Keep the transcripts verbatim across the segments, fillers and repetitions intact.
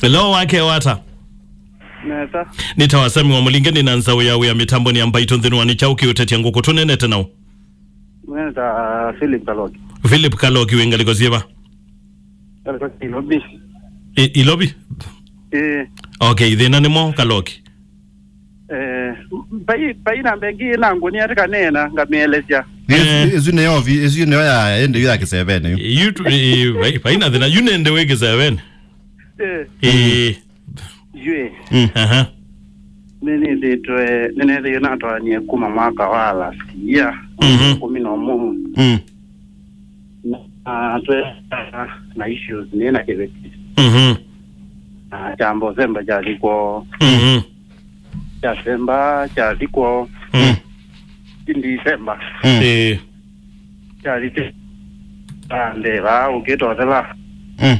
Hello, wake wata? Nesa. Nĩ ta wasami wa mũlinge, nĩ na nzaũ ya wĩa mĩtambonĩ ya mbaitũ nthĩnĩ wa nĩ kyaũ kĩũtetya ngũkũ tũnenete nao? Nesa, Philip Kaloki. Philip Kaloki, wĩ ngalĩko syĩva? Ngalĩko Ilovi. I- Ilovi? Ĩĩ. Okay, thĩna nĩ mwaũ Kaloki? Eh, pai pai namba ĩngĩ na ngũnia tĩkaneena ngamĩelesya. Eh. Ĩsu nĩyo vi- ĩsu nĩyo ya ĩndĩ ya kĩseveni yu. Yu tu- eh, vai- vaina thĩna yu nende wĩ kĩseveni. Eh. Eh. Yue. Mm. Aha. Nĩnĩthĩtwe nĩnethĩie natwaanie kuma mwaka wa last year. Mhm. Kũmi na ũmwe. Mm. Na twĩ na issues nĩ na kĩveti. Mhm. Na kyambo semba kyathi kwoo. Mhm. Kyasemba kyathi kwoo. Mm. Ki Ndisemba. Mm. Ĩĩ. Kyathi ti- andeva ũkĩtothela. Mm.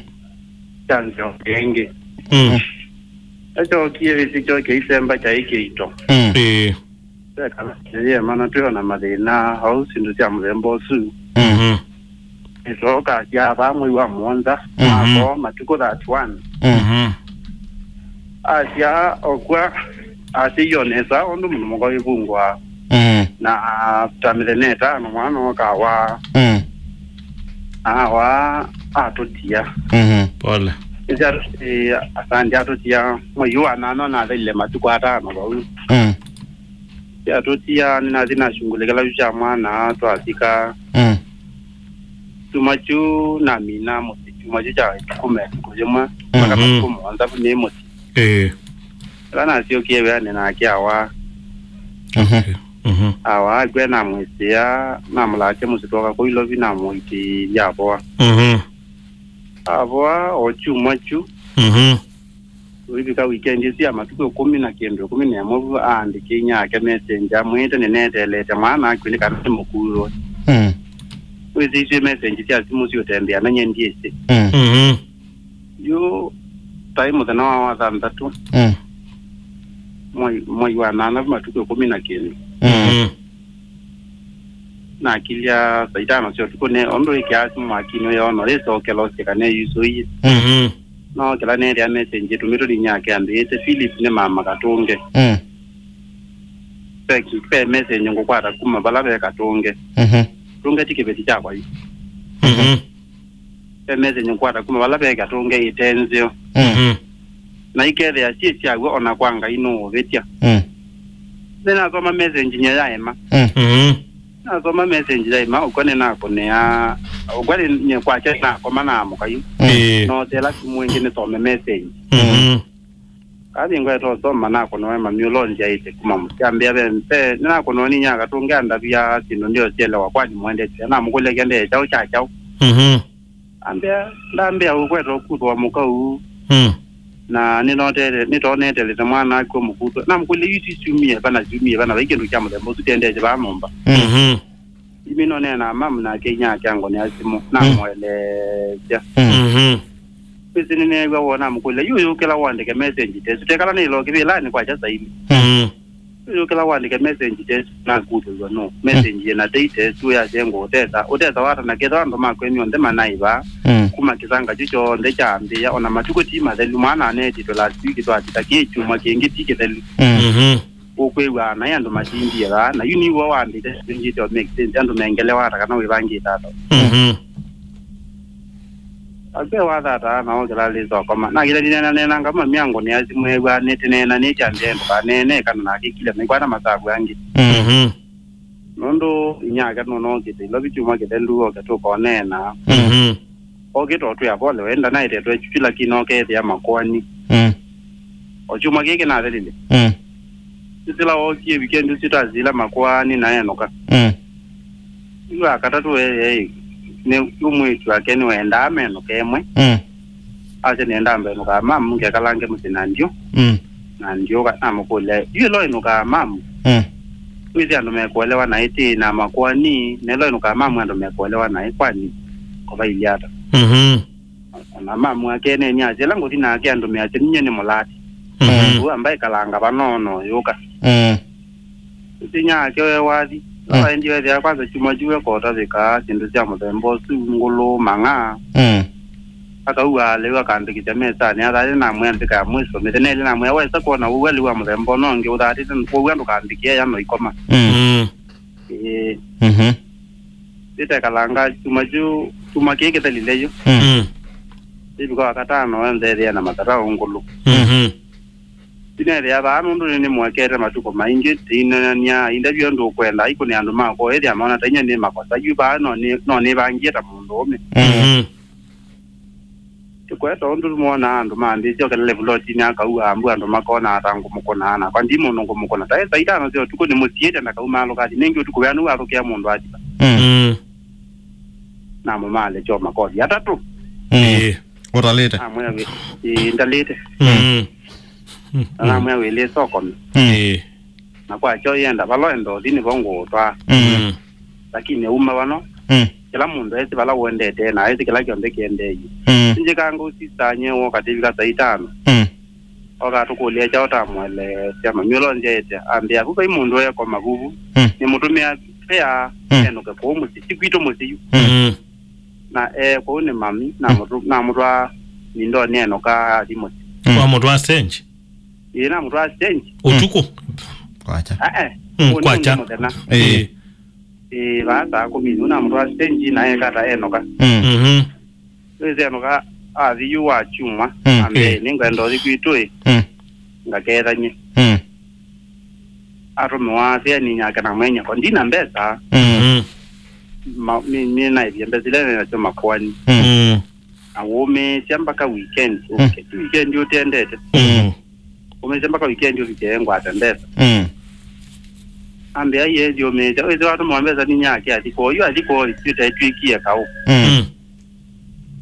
Kyanzio kĩngĩ. Mm. Ekyokie vĩsĩ kyo kĩisemba kyaĩ kĩito. Mm. Ĩĩ. Vekala yĩemana twĩona mathĩna au syĩndũ sya mũthemba ũsu. Mhm. Ĩsooka asyaa vaa mwei wa mũonza, mhm, mwaka matukũ thirty-one. Mhm. Asyaa okwa asyaio nesa ũndũ mũndũ mũka wĩvungũa. Mm. Na ta mĩthenya ĩtano mwana ũkawa. Mm. Awa atũtia. Mhm. Pole. Ĩsya, eh, asandi atũtia mwei wa nano nathelile matukũ atano vau. Mm. Atũtia nĩnathi nashungulĩkĩla kyu kya mwana twasika. Mm. Kyumwa kyu namina mũsyĩ kyumwa kyu kya kuma ĩtukũ yĩmwe mpaka, mhm, matukũ mũonza nĩ mũsyĩ. Ĩĩ. Ĩla nasyokie wĩanĩ nake awa. Mhm. Okay. Mhm. Awa akw'a namwĩsĩa, namũlasya mũsyĩ twoka kũu Ilovi namũitĩĩlya avoa. Mhm. Avoa o kyumwa kyu. Mhm. Ũivika weekend ĩsu ya matukũ ĩkũmi na kĩndũ, ĩkũmi na ĩmwe vu aandĩkĩe inyia ake message amwĩte, "Nĩneteelete mwana naku nĩ kana nĩmũkuĩwe." Mm. Wĩsĩ isu message sya simũ siũtembea na nyie ndyĩsĩ. Mm. Mhm. Yu taĩ mũthenya wa wathanthatũ. Mm. Mwai, mwai wa nana matukũ ĩkũmi na kĩndũ. Mm. Mhm. Nakilya saa itano sya ũtukũ ne ũndũ ĩkĩaa simũ makinĩ ũyona yĩsokela ũsye kana ĩyusũie. Mhm. No kĩla neethĩa message ĩtũmĩtwe nĩ inyia ake ambĩĩte, "Philip nĩ mama Katũnge." Mm. Ve, ve message ngũkwata kuma vala ve Katũnge. Mhm. Katũnge ti kĩveti kyakwa yu. Mhm. Ve message ngũkwata kuma vala ve Katũnge ĩte nzeo. Mm. Mhm. Na ikethĩa syĩ syaw'o ona kwa Ngai nũũvĩtya. Mm. Nĩnasoma message nyie yaema. Mm. Mhm. Nasoma message yaema, ũkw'a nĩnakũnĩa, ũkw'a nĩ, nĩ kwakya nakoma naamũka yu. Mm. Ĩĩ. Nothela simũ ĩngĩ nĩsome message. Mhm. Kathi ngweta ũsoma nakũnĩwe mami ũla ũnzyaĩte kuma mũsyĩ. Ambĩa ve mpe, nĩnakũnĩwe nĩ inyia Katũnge andavya syĩndũ ndĩosyelewa kwani mwendete. Namũkũlya kĩendee kyaũ kya kyaũ. Mhm. Ambĩa, ndambĩa ũkweta ũkuthwa mũka ũu. Mm. Na nĩnoteele, nĩtonetelete mwana aku mũkuthwe. Namũkũlya, "Yu syumie va na syumie va na vai kĩndũ kya mũthemba ũsu kĩendete vaa nyũmba." Mhm. Imi nonea na mamu nake inyia ake angonea simũ. Mm. Namũelesya. Mm. Mhm. Kwĩsĩ nĩneew'a wona mũkũlya, "Yu yũkĩla wandĩke message tesu. Tekala nĩloke vĩlanĩ kwakya saili." Mhm. Yu yũkĩla wandĩke message tesu nakuthĩw'a no. Message yĩna tei tesu yasye ngũũtesa. Ũtesa wata na kethwa andũ makwenyu onthe manaĩ vaa. Mm. Kuma kĩsanga kyu kyonthe kyambĩĩa, ona matukũ ti mathelu, mwana aneetĩtwe last week twatita kĩ kyumwa kĩngĩ ti kĩthelu. Mm. Mhm. Ũkwĩw'a naĩ andũ matindie vaa, na yu nĩw'o wambĩte syĩngĩte o make sense, andũ mengelewa ata kana wĩvangĩte ata. Mhm. Ake wathata na okĩla lĩsa ũkoma. Nakĩla ndinena nena ngama myango nĩ asimwew'a nĩtĩneena nĩkyambĩa ndũkaneene kana nakĩkile nĩkwata masavu angĩ. Mhm. Nũndũ inyia ake nũnokĩte Ilovi kyumwa kĩthelu oke tũkoneena. Mhm. Okĩte ũtwĩa pole, we ndanaetetwe kyu, lakini okethĩa makoani. Mm. O kyumwa kĩĩ kĩnathelile. Mm. Sisila wookie weekend ũsu tasila makoani na enũka. Mm. Yu wa katatũ eye, nĩ yu mwĩĩtu wake nĩwendaa menũke ĩmwe. Mm. Asya nĩendaa mbenũkaa mamu ngekalange mũsyĩ na ndyũ. Mm. Na ndyũka namũkũlya, "Yu ĩla ũinũkaa mamu? Mm. Wĩsĩ andũ mekũelewa na ĩtĩ na makoani, na ĩla ũinũkaa mamu andũ mekũelewa naĩ, kwani kũvailye ata?" Mhm. Ona mamu ake neni asya, "Ĩla ngũthi nake andũ measya ninyie nĩ mũlati." Mhm. Ũu amba ĩkalanga vanono yũka. Mm. Ũsinya ake we wathi. Mm. Waendie wethĩa kwanza kyumwa kyu ekotavĩkaa syĩndũ sya mũthemba ũsu, ngũlũ, mang'a. Mm. Akaua lĩu akambĩkĩsya mesanĩ, athatĩte namwĩa mbĩka ya mwĩso. Mĩthenya ĩlĩ namwĩa, wesa kwona ũw'a lĩu wa mũthemba ũno ũngĩ ũthatĩte, kwoou ndũkambĩkĩe ya noikoma. Mm. Mm. Ĩĩ. Mhm. Ĩtekalanga kyumwa kyu, kyumwa kĩĩ kĩthelile yu. Mm. Mm. Ĩvika wa katano, nthethĩa na matata ngũlũ. Mhm. Sinethĩa vaa nũndũ nĩnĩmũekete matukũ maingĩ, tĩineenany'a ĩndavyo ndũkwenda, aikũnĩa andũ makwa, ethĩa maona ta inyie nĩ makosa. Yu vaa no nĩ-, no nĩvangie ta mũndũũme. Mm. Mhm. Tũkweta ũndũ tũmonaa andũ mambĩĩsya ũkelele vulotinĩ akaua ambu andũ makonaa ta ngũmũkũnaa nakwa ndi mũndũ ngũmũkũna. Taĩ saa itano sya ũtukũ nĩmũsiĩte ndakaumaalũka athi nĩngĩ ũtukũ wĩa nĩw'o athũkĩa mũndũ athi va. Mm. Mm. Namũmaalĩkya o makothi atatũ. Mm. Ĩĩ. Ũtalĩte? Namwĩa wĩ, ĩĩ, ndalĩte. Mm. Na namwĩa wĩlĩsa ũkome. Mm. Ĩĩ. Na kwa kyo yenda vala wenda ũthi nĩvo ngũũtwaa. Mm. Mm. Lakini uma vano, Mm. kĩla mũndũ esi vala ũendete na esi kĩla kyonthe kĩendee yu. Mm. Sinjĩkanga ũsisany'e woka tĩvika saa itano. Mm. Oka atũkũlya kyaũ tamũeleesya mamyũlonzyaĩte ambĩa vu vai mũndũ ekoma vuvu. Mm. Nĩmũtũmĩa fea Mm. enũke kũu mũsyĩ ti kwitũ mũsyĩ yu. Mm. Mm. Na ee kũu nĩ mami namũtũ- namũtwaa mindonĩ enũka athi mũsyĩ. Mm. Wamũtwaa stage? Ĩĩ namũtwaa stage. Ũtukũ? Kwacha. Ae. Mm, kwacha. Mũthenya. Ĩĩ. Ĩĩ. Ĩĩ, vaa saa kũmi nĩu namũtwaa stage na ekata enũka. Mm. Mhm. Wĩsenũka athi yu wa kyumwa. Mm. Ambe Ĩĩ. Nĩngwenda ũthi kwitũ ĩ. Mm. Ngakethany'e. Mm. Atũmĩwa fea nĩ nyake na mwenyeko ndina mbesa. Mm. Mm. Ma- nĩ- nĩnaĩvie mbesa ila nĩ nasyo makoani. Mm. Mm. Na wũmĩĩsya mpaka weekend ũvike. Ti weekend ũtendete. Mm. Wũmĩĩsya mpaka weekend ũvike ngwate mbesa. Mm. Ambĩa iye thiũmĩĩsya wĩsĩ watũmĩwa mbesa nĩ nyake athi kwoyu athi kwoo ĩsyĩta ĩtw'ĩkie kaũ. Mm. Mm.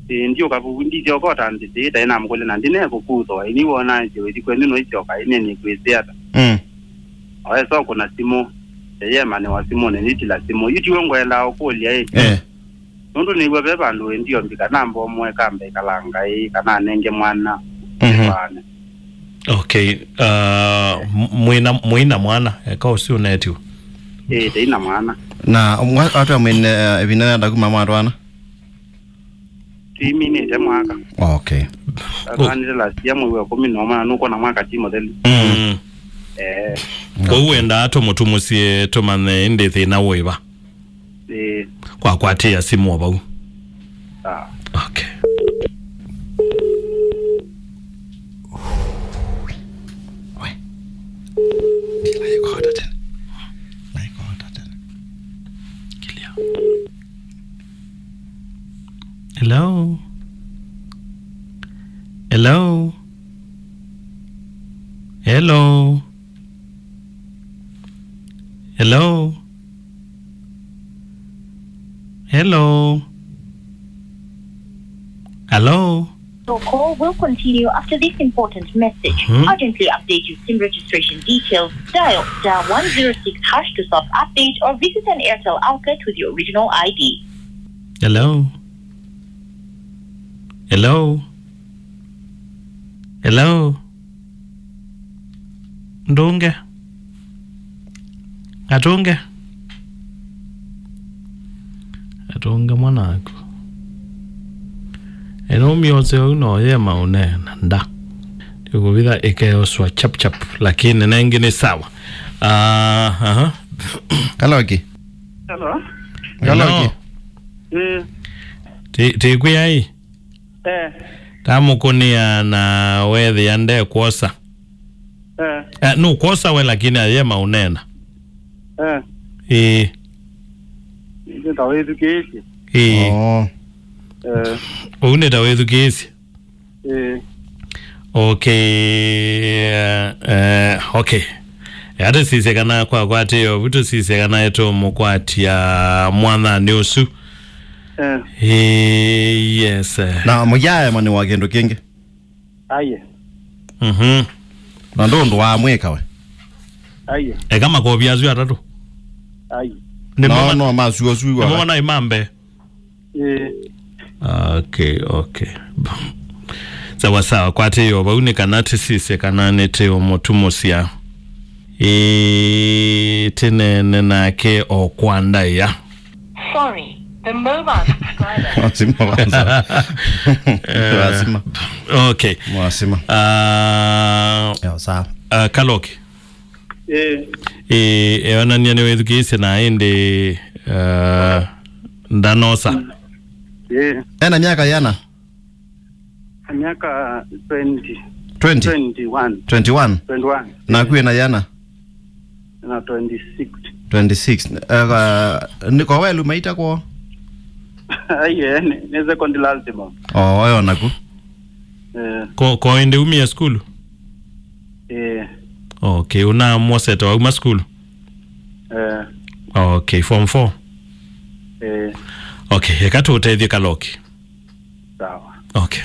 Ĩĩ, ndiũka vuvu ndisyoka ũtambĩsĩ ĩtaĩ namũkũlya na ndinekũkuthwa ĩni wona nzĩ wĩthi kwenyu noisyoka ĩnĩ nĩkwĩsĩ ata. Mm. Awesa ũkũna simũ. Eyemanĩwa simũnĩ nitila simũ yu tiwe ngwendaa ũkũlya ĩ. Eh. Nũndũ nĩw'a ve vandũ ĩndiombika namba ũmwe kamba ĩkalanga ĩ kana anenge mwana. Mhm. Ĩvaane. Okay. Uh, m- mwĩna mwĩna mwana eka ũsu ũnetiwe? Ĩĩ tĩina mwana. Na mwa- atwa mwine uh, ĩvinda yanda kuma mwatwana? Twiminĩte mwaka. Okay. Atwanĩte last year mwei wa kũmi na ũmwe na nũkwona mwaka ti mũthelu. Mm. Eh. Kwoou wendaa tũmũtumũsye tũmanye ĩndĩ thĩna wĩva? Ĩĩ. Kwa kwatĩĩa simũ o vau. Sawa. Okay. We. Ndĩlaĩkota tene. Laĩkota tene. Kilia. Hello. Hello. Hello. Hello. Hello. Hello. Your call will continue after this important message. Mhm. Urgently update your SIM registration details. Dial star one zero six hash to self-update or visit an Airtel outlet with your original I D. Hello. Hello. Hello. Ndũnge. Atũnge. Atũnge mwana waku. Ĩno myose ũu no yema ũneena nda. Ndĩkũvitha ĩkeoswa chap chap, lakini nengi nĩ sawa. Ah, aha. Kaloki. Hello. Kaloki. Hello. Eh. Ti- tikwĩai? Eh. Tamũkũnĩa na wethĩa ndekwosa. Eh. Eh, nũkwosa we lakini ayema ũneena. Eh. Ĩĩ. Nĩ ta wĩthukĩĩsye. Ĩĩ. Oh. Eh. Ũu nĩ ta wĩthukĩĩsye. Eh. Okay. Eh, eh, okay. Ate sisye kana kwa kwatĩo vutu sisye kana eto mũkwatya mwananĩ ũsu. Eh. Eh, yes. Eh. Na mũyaema nĩ wa kĩndũ kĩngĩ. Aye. Mhm. Na ndũndũ wa mwĩka we. Aye. Eka makovi asu atatũ. Aye. Nĩ no mona- no masuo suwa. Nĩ mona imambe. Eh. Okay, okay. Sawa sawa, kwatĩo vau nĩ kana tĩsisye kana nĩtĩ ũmũtumũsya. Ĩĩ, tĩneene nake o kwa ndaĩa. Sorry. The mobile subscriber. Wasima kwanza. Wasima. Okay. Wasima. Ah, Yo, sawa. Ah, Kaloki. Eh, Eh, eonania nĩ wĩthukĩĩsye na ĩndĩ, ah, ndanosa. Eh. Ena myaka yana? Myaka twenty. Twenty? Twenty-one. Twenty-one? Twenty-one. Na kwĩ na yana? Na twenty-six. Twenty-six. Eka, nĩ kwa welu maita kwoo? Aiye, nĩ, nĩ second last month. Oh, oyo naku? Eh. Ko, ko ĩndĩ umie sukulu? Eh. Okay, una mwosete wauma sukulu? Eh. Okay, form four? Eh. Okay, eka tũtethie Kaloki. Sawa. Okay.